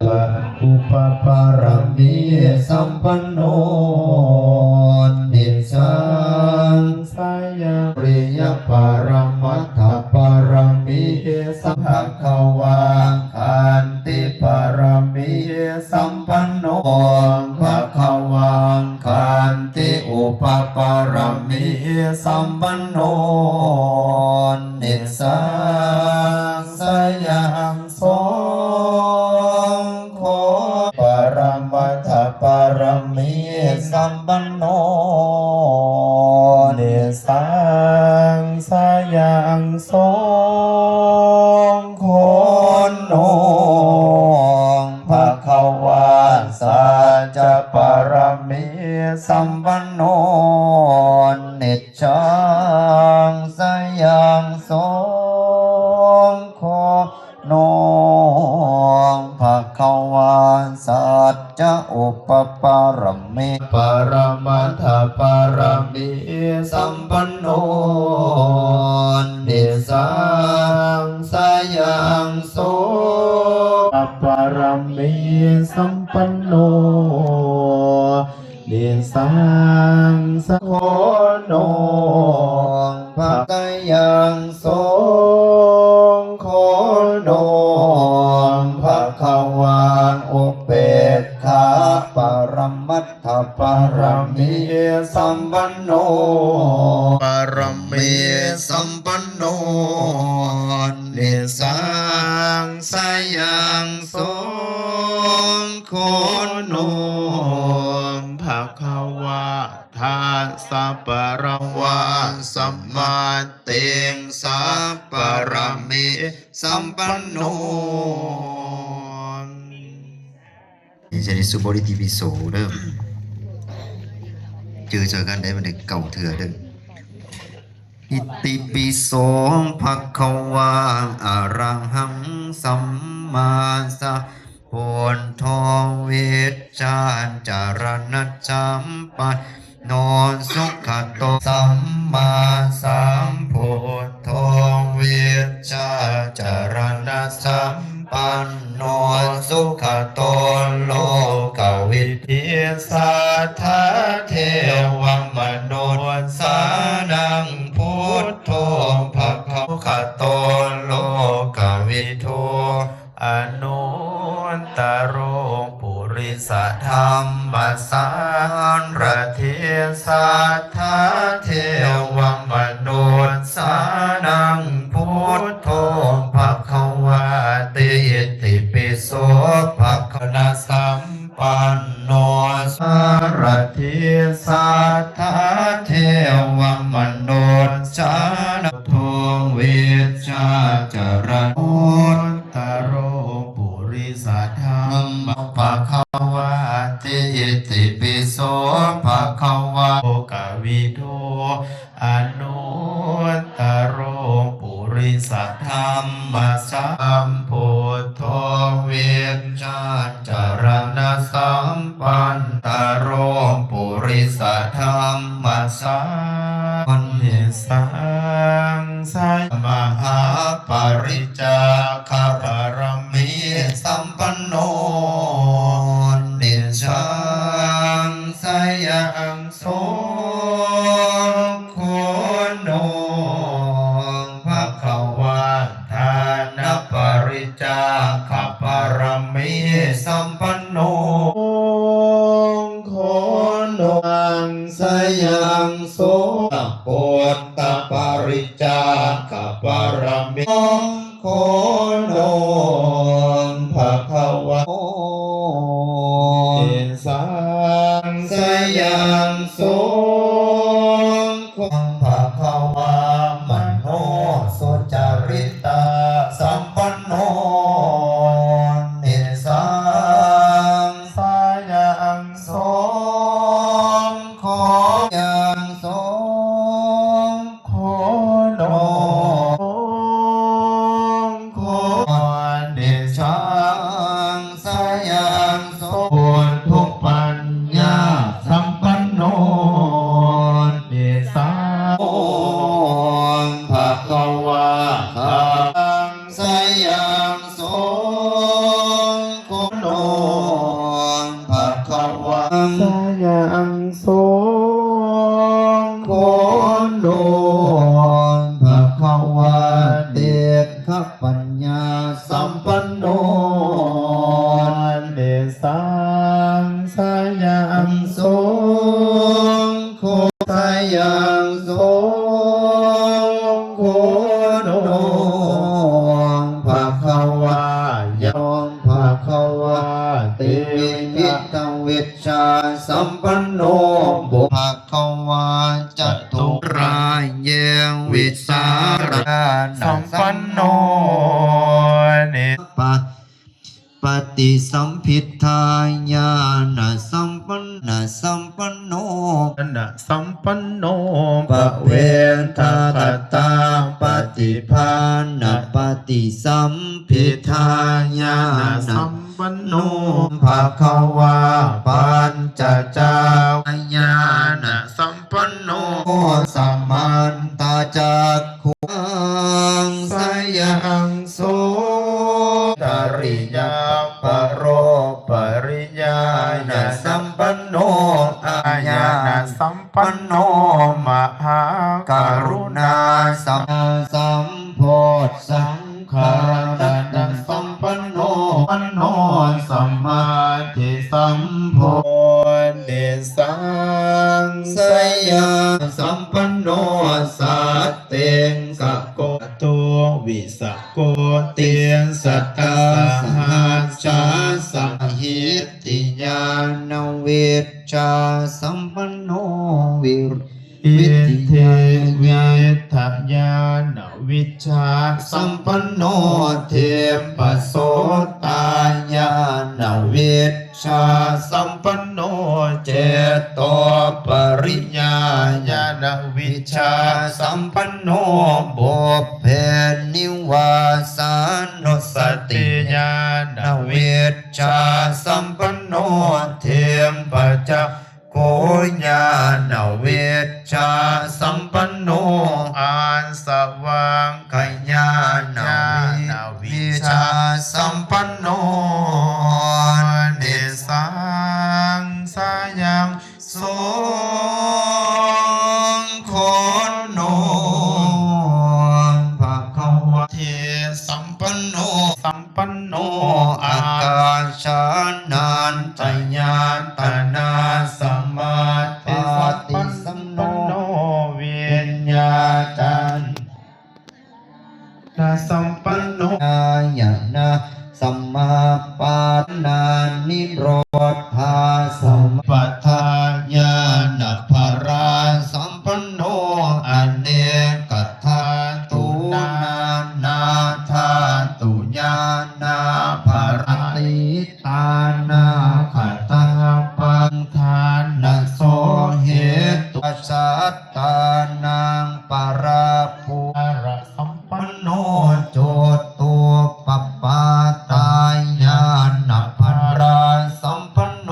ປະ ອຸປະປາລະມີສຳປັນໂນ ນິສສັງສະຍັງ ວະຣິຍະປະຣະມັດຖະປາລະມີສຳ ພະຄະວາ ຂັນຕິປາລະມີສຳປັນໂນ ພະຄະວາ ຂັນຕິອຸປະປາລະມີສຳປັນໂນ ນິສສັງສະຍັງ ສົງໂຄ ປະຣະມັດຖະປາລະມີສຳປັນໂນ ນິສສັງສະຍັງ ສົງໂຄໂນ ພະຄະວາ ສັດຈະປາລະມີສຳປັນໂນ ນິສສັງສະຍັງ ສົງໂຄໂນ ພະຄະວາ ສັດຈະອຸປະປາລະມີ ປະຣະມັດຖະປາລະມີສຳປັນໂນ ນິສສັງສະຍັງ ໂສ ປາລະມີສຳປັນໂນ ນິສສັງສະໂຄໂນ ພະຄະຍັງ ສົງໂຄໂນ ພະຄະວາ ອຸເປກຂາ ປະຣະມັດຖະປາລະມີສຳປັນໂນ ປາລະມີສຳປັນໂນ ນິສສັງສະຍັງ ສົງໂຄໂນ ພະຄະວາ ທັດສະປາລະວາ ສະມາຕິງ ສະປາລະມີສຳປັນໂນ ນີ້ຈະໄດ້ສຸບໍລິຕິປິໂສເດີ້ ຈື່ໃສ່ກັນໄດ້ ມັນໄດ້ເກົ້າເທື່ອເດີ້ ອິຕິປິໂສ ພະຄະວາ ອະລະຫັງ ສຳມາສຳພຸດໂທ ວິດຈາຈະລະນະສຳປັນໂນ ສຸຂະໂຕ ສຳມາສຳພຸດໂທ ວິດຈາຈະລະນະສຳປັນໂນ ສຸຂະໂຕ ໂລກະວິທູ ສັດທາເທວະມະນຸດສານັງ ພຸດໂທ ພະຄະ ສຸຂະໂຕ ໂລກະວິທູ ອະນຸດຕະໂລ ປຸລິສະທຳມະສາລະທີ ສັດທາເທວະມະນຸດສານັງ ພຸດໂທ ພະຄະວາຕິ ອິຕິປິໂສ ພະຄະນະສຳ ປັນໂນ ສາລະທີ ສັດທາເທວະມະນຸດສານັງ ໂທ ວິດຈາຈະລະ ອະນຸດຕະໂລ ປຸລິສະທຳມະ ພະຄະວາຕິ ອິຕິປິໂສ ພະຄະວາ ໂລກະວິທູ ອະນຸດຕະໂລ ປຸລິສະທຳມະສຳພຸດໂທ ວິດຈາຈະລະນະສຳປັນຕະໂລ ປຸລິສະທຳມະສາ ນິສສັງສະຍະ ມະຫາປະລິຈາຄະບາລະມີສຳປັນໂນ ນິສສັງສະຍະ ໂສງໂຄໂນ ພະຄະວາ ທານະປະລິຈາຄະບາລະມີສຳປັນໂນ ໂຄໂນ ສະຍັງ ໂສງ ປຸດຕະປະລິຈາຄະບາລະມີ ໂຄໂນ ພະຄະວາ ເຕສັງສະຍັງ ສົງໂຄ ພະຄະວາ ມະໂນສຸຈະລິຕະສຳປັນໂນ ເຕສັງສະຍັງ ສົງໂຄ ຍັງ ສົງ ໂຄໂນ ໂຄ ເຕສັງສະຍ ວາເຕ ວິທະວິຊາສຳປັນໂນ ບຸພະຄະວາ ຈະຕຸລາເຍ ວິຊາລະສຳປັນໂນ ເນ ປະ ປະຕິສຳພິດທາ ຍານະສຳປັນ ນະສຳປັນໂນ ນະສຳປັນໂນ ປະເວທະກະຕາ ປະຕິພານະ ປະຕິສຳພິດທາ ຍານະສຳປັນໂນ ພະຄະວາ ປັນຈະຈາ ຍານະສຳປັນໂນ ສະມັນຕະຈັກ ຄຸງ ສະຍັງ ໂສ ຕະລິຍະ ປະໂລ ປະລິຍານະສຳປັນໂນ ອາຍານະສຳປັນໂນ ມະຫາກະລຸນາ ສຳ ສຳໂພດ ສັງຂາຣະຕະນະສຳປັນໂນ ປັນໂນ ສະມາທິສຳໂພດ ເດ ສັງ ສະຍາສຳປັນໂນ ສາເຕັງກະໂກ ໂຕວິສະໂກຕິງ ສະຕາສະຫັດສາ ສະຫິດຕິຍານະວິດຊາສຳປັນໂນ ວິ ວິທະຍານະວິດຊາສຳປັນໂນ ເທບປະໂສຕາຍານະວິດຊາສຳປັນໂນ ເຈໂຕປະລິຍາຍານະວິດຊາສຳປັນໂນ ບຸບເພນິວາສານຸສະຕິຍານະວິດຊາສຳປັນໂນ ເທບປະຈັກ ໂກຍານະວິດຊາສຳປັນໂນ ອາສະວັງຄະຍານະວິດຊາສຳປັນໂນ ເດ ສັງສະຍັງ ໂສ ໂຄໂນ ພະຄະວາ ເທສຳປັນໂນ ສຳ ປັນໂນ ອາກາສານັນຕະຍາຕະນາສະມາທິ ປະຕິສຳໂນ ວິນຍາຕານະສຳປັນໂນ ຍານະສະມາປັນນານິໂຣທາສະມາປະທາຍານະພະລາສຳປັນໂນ ອະເນກະທາຕຸນານາທາຕຸຍານາພະລາຕິ ຕານາຄະຕາປັງທານະໂສເຫຕຸ ສັດຕານັງປະລະພູ ອາລະສຳປັນໂນ ໂຈຕຸປະປາຕາຍານະພະລາສຳປັນໂນ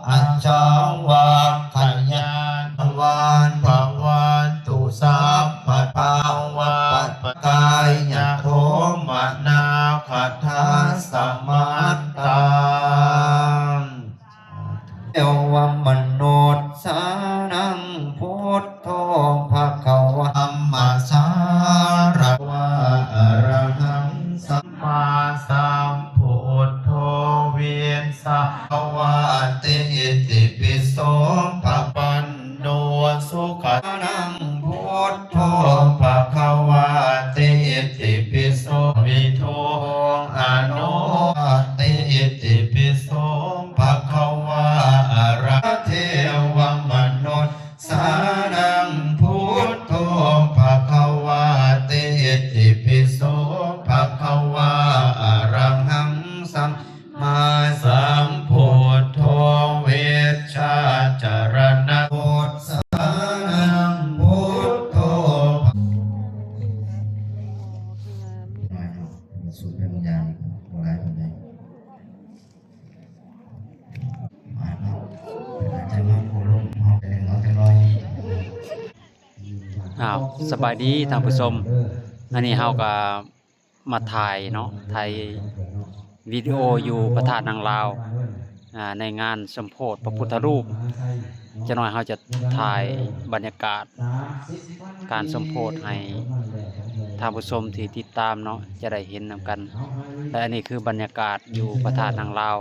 ອາຊາວັກຂະຍານະວັນພະວັນຕຸ ສັບພະທາວະປັດປະກາຍະໂທມະນາຄະທາສະມັດຕັງ ເອວະມະນຸດສານັງ ພຸດໂທ ພະຄະວາ ທຳມະສາຣະວາ ອະລະຫັງ ສຳມາສຳພຸດໂທ ວິສສະ ພະວາຕິ ອິຕິປິໂສ ພະວັນ ໂນ ສຸຂະ ສານັງ ພຸດໂທ ພະຄະວາຕິ ອິຕິປິໂສ ວິທູ ອະນຸ ຕິ ອິຕິປິໂສ ພະຄະວາ ອະລະ ເທວະມະນຸດສານັງ ພຸດໂທ ພະຄະວາຕິ ອິຕິປິໂສ ພະຄະວາ ອະລະຫັງ ສຳ ມາສຳພຸດໂທ ວິດຊາຈາລະນະ ພຸດສານັງ ພຸດໂທ ອ້າວ ສະບາຍດີທ່ານຜູ້ຊົມ ອັນນີ້ເຮົາກໍ ມາຖ່າຍເນາະ ຖ່າຍວິດີໂອຢູ່ພະທາດນາງລາວ ອ່າ ໃນງານສົມໂພດພະພຸດທະຮູບ. ຈັກໜ້ອຍເຮົາຈະຖ່າຍບັນຍາກາດການສົມໂພດໃຫ້ທ່ານຜູ້ຊົມທີ່ຕິດຕາມເນາະ ຈະໄດ້ເຫັນນຳກັນ. ແລະ ອັນນີ້ຄືບັນຍາກາດຢູ່ພະທາດນາງລາວ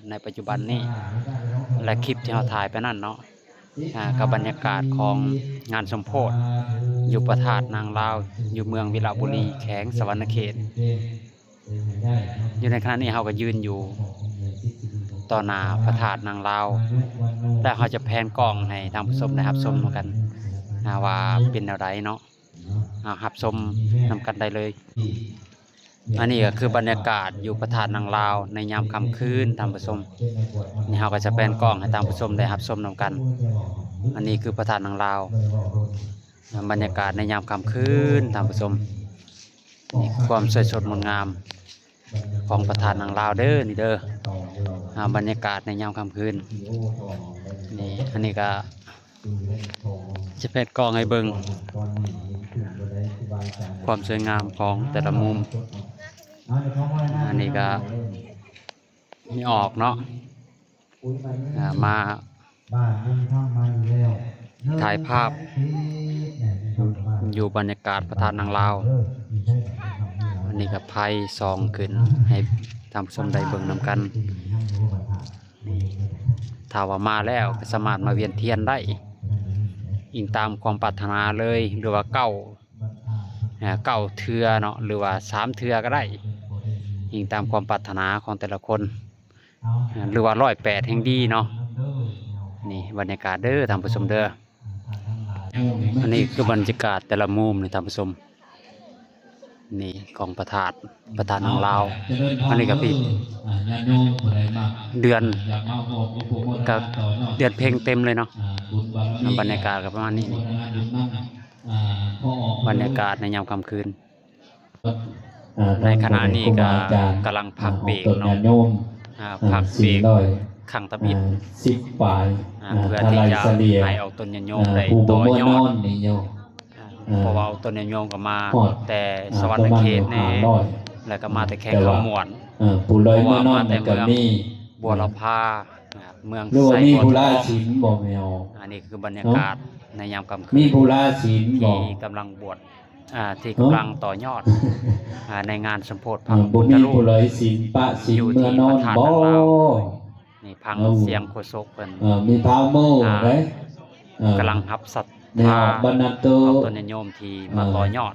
ໃນປັດຈຸບັນນີ້ ແລະ ຄລິບທີ່ເຮົາຖ່າຍໄປນັ້ນເນາະ ອ່າ ກັບບັນຍາກາດຂອງງານສົມໂພດຢູ່ພະທາດນາງລາວ ຢູ່ເມືອງວິລະບູລີ ແຂວງສະຫວັນນະເຂດ. ຢູ່ໃນຂະນະນີ້ເຮົາກໍຢືນຢູ່ຕໍ່ໜ້າພະທາດນາງລາວ ແລ້ວເຮົາຈະແພນກ້ອງໃຫ້ທ່ານຜູ້ຊົມໄດ້ຮັບຊົມນຳກັນນະ ວ່າເປັນແນວໃດເນາະ. ເຮົາຮັບຊົມນຳກັນໄດ້ເລີຍ. ອັນນີ້ກໍຄືບັນຍາກາດຢູ່ພະທາດນາງລາວໃນຍາມຄ່ຳຄືນ ທ່ານຜູ້ຊົມ. ນີ້ເຮົາກໍຈະແພນກ້ອງໃຫ້ທ່ານຜູ້ຊົມໄດ້ຮັບຊົມນຳກັນ. ອັນນີ້ຄືພະທາດນາງລາວ ບັນຍາກາດໃນຍາມຄ່ຳຄືນ ທ່ານຜູ້ຊົມ. ນີ້ຄວາມສວຍສົດງົດງາມຂອງພະທາດນາງລາວເດີ ນີ້ເດີ. ອ່າ ບັນຍາກາດໃນຍາມຄ່ຳຄືນນີ້ ອັນນີ້ກໍຈະແພນກ້ອງໃຫ້ເບິ່ງຄວາມສວຍງາມຂອງແຕ່ລະມຸມ. ອັນນີ້ກໍ ນີ້ອອກເນາະ ອ່າ ມາຖ່າຍພາບຢູ່ບັນຍາກາດພະທາດນາງລາວ. ອັນນີ້ກໍໄຟສ່ອງຂຶ້ນໃຫ້ທ່ານຜູ້ຊົມໄດ້ເບິ່ງນຳກັນ. ນີ້ ຖ້າວ່າມາແລ້ວກໍສາມາດມາວຽນທຽນໄດ້ ອີງຕາມຄວາມປາດຖະໜາເລີຍ ຫຼືວ່າເກົ້າ ອ່າ ເກົ້າເທື່ອເນາະ ຫຼືວ່າສາມເທື່ອກໍໄດ້ ອີງຕາມຄວາມປາດຖະໜາຂອງແຕ່ລະຄົນ ອ່າ ຫຼືວ່າຮ້ອຍແປດແຮ່ງດີເນາະ. ນີ້ບັນຍາກາດເດີທ່ານຜູ້ຊົມເດີ. ອັນນີ້ຄືບັນຍາກາດແຕ່ລະມຸມນີ້ທ່ານຜູ້ຊົມ. ນີ້ຂອງພະທາດ ພະທາດນາງລາວ. ອັນນີ້ກໍພີ່ ເດືອນ ກໍເດືອນເພັງເຕັມເລີຍເນາະ. ບັນຍາກາດກໍປະມານນີ້. ບັນຍາກາດໃນຍາມຄ່ຳຄືນ ໃນຂະນະນີ້ກໍກຳລັງພັກເບກເນາະ ອ່າ ພັກເບກຄັ້ງທຳອິດ ສິບປາຍ ອ່າ ເພື່ອທີ່ຈະໃຫ້ອອກຕົນຍາດໂຍມໄດ້ຕໍ່ຍອດ ເພາະວ່າອອກຕົນຍາດໂຍມກໍມາແຕ່ສະຫວັນນະເຂດແດ່ ແລ້ວກໍມາແຕ່ແຂວງຄຳມ່ວນ ເພາະວ່າມາແຕ່ເມືອງບົວລະພາ ອ່າ ເມືອງໄຊບົວທອງ. ອັນນີ້ຄືບັນຍາກາດໃນຍາມຄ່ຳຄືນ ມີຜູ້ລາສິນບໍ່ ທີ່ກຳລັງບວດ ອ່າ ທີ່ກຳລັງຕໍ່ຍອດ ອ່າ ໃນງານສົມໂພດພະພຸດທະຮູບ ບໍ່ມີຜູ້ລາສິນປະສິນເມືອນອນບໍ່? ນີ້ຟັງສຽງໂຄສົກເພິ່ນ ມີພາວໂມ ອ່າ ເດ້ ກຳລັງຮັບສັດທາອອກບັນນະໂຕ ອອກຕົນຍາດໂຍມທີ່ມາຕໍ່ຍອດ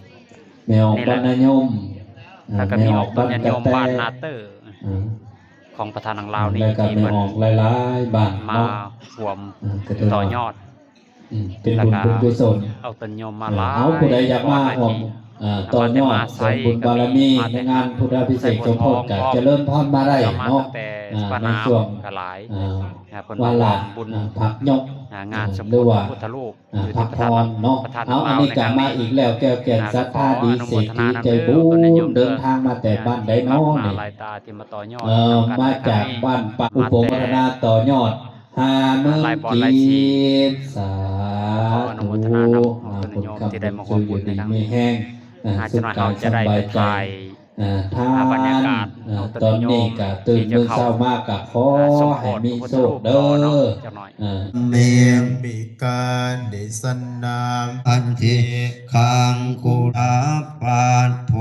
ແມ່ອອກບັນນະໂຍມ ແລ້ວກໍມີອອກຕົນຍາດໂຍມບ້ານນາເຕີ ຂອງພະທາດນາງລາວນີ້ ທີ່ເພິ່ນ ຫຼາຍໆ ບ້ານ ມາຮ່ວມຕໍ່ຍອດ ເປັນບຸນເປັນກຸສົນ ເອົາຕົນຍາດໂຍມມາຫຼາຍ ເອົາ ຜູ້ໃດຢາກມາຮ່ວມຕໍ່ຍອດເສີມບຸນບາລະມີໃນງານພຸດທະພິເສກສົມໂພດ ກໍຈະເລີນພອນມາໄດ້ເນາະ. ໃນຊ່ວງວັນລາດ ອ່າ ພັກຍົກ ອ່າ ງານສົມໂພດພະພຸດທະຮູບ ອ່າ ພັກຜ່ອນເນາະ. ເອົາ ອັນນີ້ກໍມາອີກແລ້ວ ແກ້ວແກ່ນສັດທາດີເສດຖີໃຈບຸນ ເດີນທາງມາແຕ່ບ້ານໃດເນາະນີ້? ເອີ ມາຈາກບ້ານປາກອຸບົງ ພັດທະນາຕໍ່ຍອດ ຫ້າໝື່ນກີບ ສາທຸ ອ່າ ຄົນຄົນສຸກດີມີແຮງ ອ່າ ສຸກກາຍສະບາຍໃຈ ອ່າ ທ່ານ ອ່າ ຕອນນີ້ກະຕື່ນມື້ເຊົ້າມາກະຂໍໃຫ້ມີໂຊກເດີ ເມ ປິກາເດສະນາ ອັນທິຄັງ ຄຸລາປາໂທ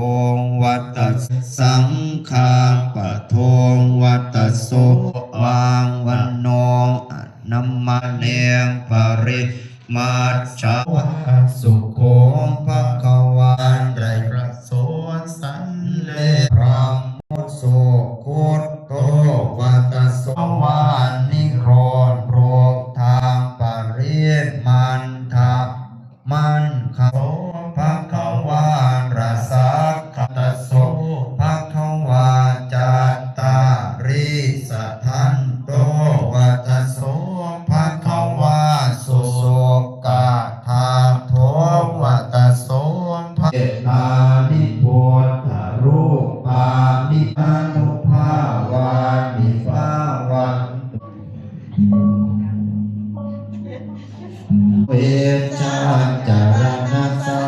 ວັດຕະ ສັງຄາປະໂທ ວັດຕະໂສ ວາງວັນໂນ ອະນາມະເນ ປະລິ ມັດສາ ສຸໂຂ ພະຄະວາ ໄຕຣະໂສ ສັນເລ ພະໂມ ສຸກຸດໂຕ ວັດຕະໂສ ວານິໂຣດ ໂຣທາ ປະລິມັນທາ ມັນຄະ ໂສ ພະຄະວາ ຣະສັກຂະ ຕະໂສ ພະຄະວາ ຈັດຕາຣິ ສະທັນໂຕ ວັດຕະໂສ ພະຄະວາ ສຸໂສກະ ທາໂທ ວັດຕະໂສ ພະ ເມຕຕານິ ພຸດທະຮູປານິ ອະນຸພາວານິ ພາວັນ ວິຊາຈາລະນະສຳ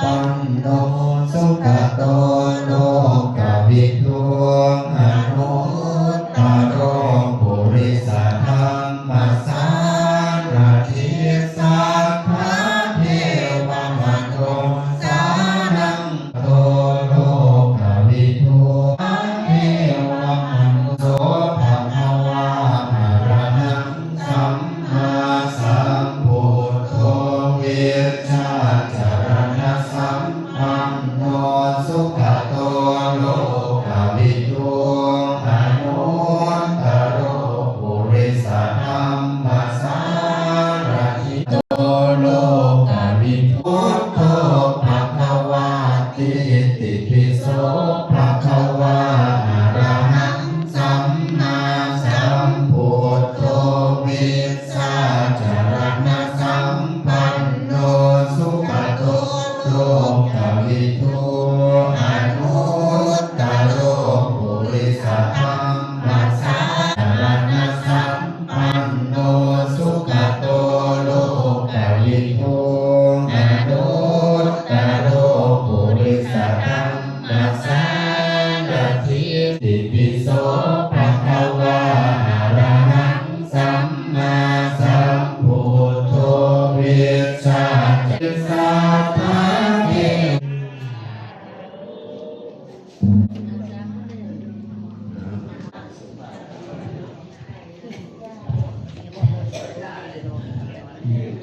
ປັນໂນ ສຸກະໂຕ ໂລກະວິທູ ອະນຸດຕະໂລ ປຸລິສະທຳມະສາລະຖິ ສັບພະເທວະມະນຸດສານັງ ໂຕ ໂລກະວິທູ ເທວະມະນຸດໂສ ພະຄະວາ ອະລະຫັງ ສຳມາສຳພຸດໂທ ວິຊາ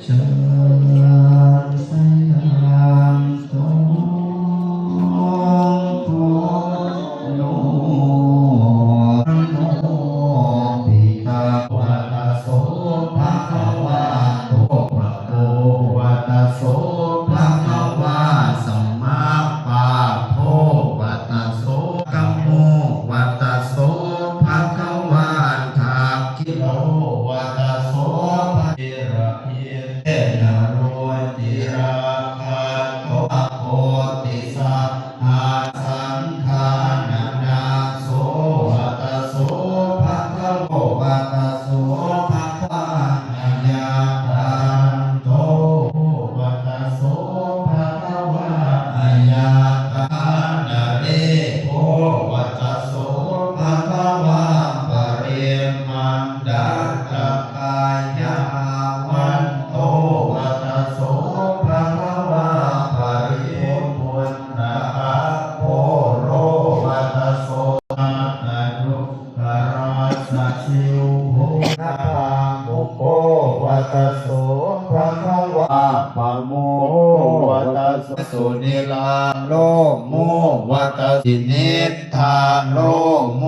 ຈານສະຍານໂຕ ໂພ ໂນ ນະໂມ ປິຕາ ວະຕະໂສ ພະຄະວາໂຕ ປະໂຕ ວະຕະໂສ ພະຄະວາ ສຳມາ ປະໂພ ວະຕະໂສ ກະໂມ ວະຕະໂສ ພະຄະວາ ທັກຂິໂຕ ວະຕະໂສ ພະ ເອລະ ເອເຕນະໂລຕິລາຄາໂຕ ໂພຕິສາ ອາ ສັງຄານານາໂສ ວະຕະໂສ ພະຄະໂວ ວະຕະໂສ ພະຄະວາ ອາຍະການໂຕ ວະຕະໂສ ພະຄະວາ ອາຍະການ ນະເລໂພ ວະຕະໂສ ພະຄະວາ ປະເລມັນ ດາຕະກາຍະ ອາວັນໂຕ ວະຕະໂສ ພະຄະວາ ປະລິພຸນທະກະໂພໂລ ວະຕະໂສ ອາຕະນຸກກະລາສະສິວໂພ ນະພາມຸໂກ ວະຕະໂສ ພະຄະວາ ປະໂມ ວະຕະໂສ ສຸນິລາໂລໂມ ວະຕະ ສິນິດທາໂລໂມ